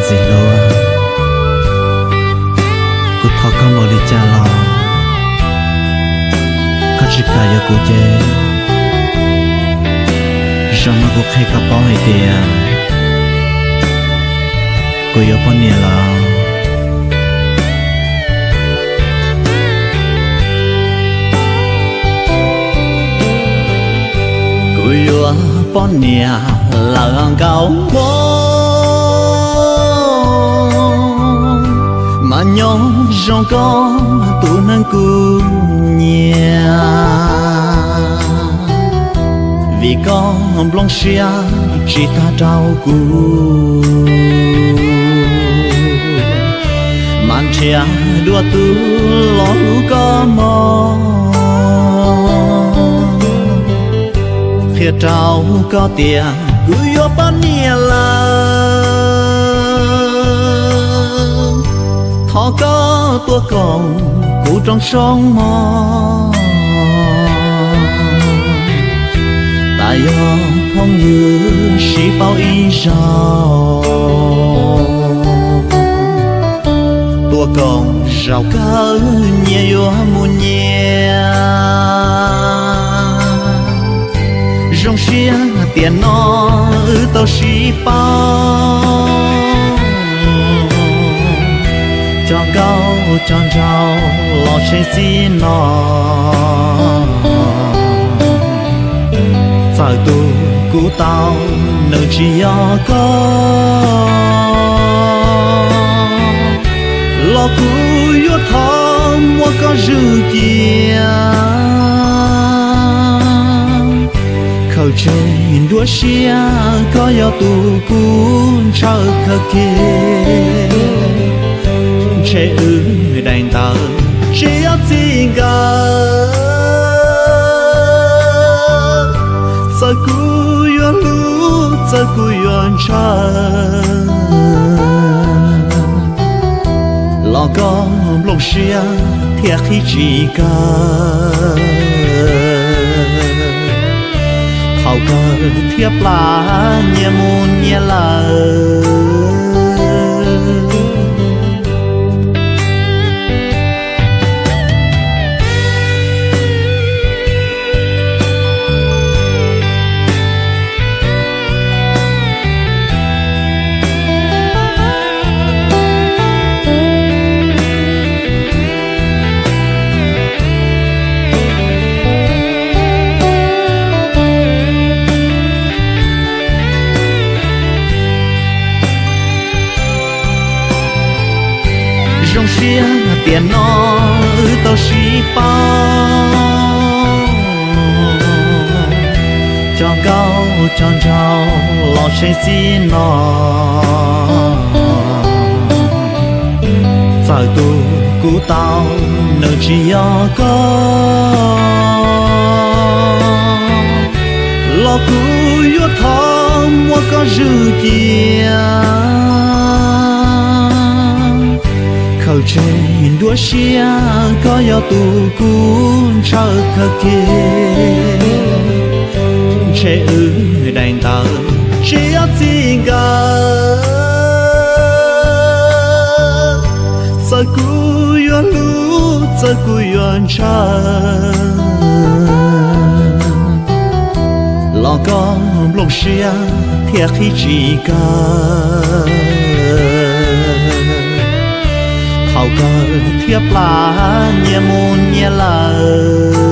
Txiv hluas, kuv thov koj npaum li cas los koj tsis kam yuav kuv ces zaum no kuv qhia koj paub hais tias kuv yuav poj niam lawm. Kuv yuav poj niam lawm nkauj hmoob, mas nyob zoo koj tus neeg kuv nyiam, vim koj nplooj siab tsis tag rau kuv, mas nrhiav dua tus los hlub koj mog. Qhia rau koj tias kuv yuav poj niam lawm, thov koj tuaj koom kuv rooj tshoob mog. Tas yog phooj ywg sib paub ib zaug, tuaj koom zaum kawg nyias yuav mus nyias. Zoo siab tiam no wb tau sib paub, cov nkauj cov nraug los tshee txij no. Txawm tus kuv tau nws tsis yog koj, los kuv yuav thov muab koj zwm cia. Khaws tseg nruab siab koj yog tus kuv ntshaw kawg kiag. Ntshe wb daim ntawv tsis yog txij nkawm, txawm kuv yuav hlub txawm kuv yuav ntshaw, los koj nplooj siab thiaj qhib tsis kawg. Thaum kawg thiaj plam nyias mus nyias lawm. Zoo siab tiam no wb tau sib paub, cov nkauj cov nraug los tshee txij no. Txawm tus kuv tau nws tsis yog koj, los kuv yuav thov muab koj zwm cia. Khaws tseg nruab siab koj yog tus kuv ntshaw kawg kiag. Ntshe wb daim ntawv tsis yog txij nkawm, txawm kuv yuav hlub txawm kuv yuav ntshaw, los koj nplooj siab thiaj qhib tsis kawg. Thaum kawg thiaj plam nyias mus nyias lawm.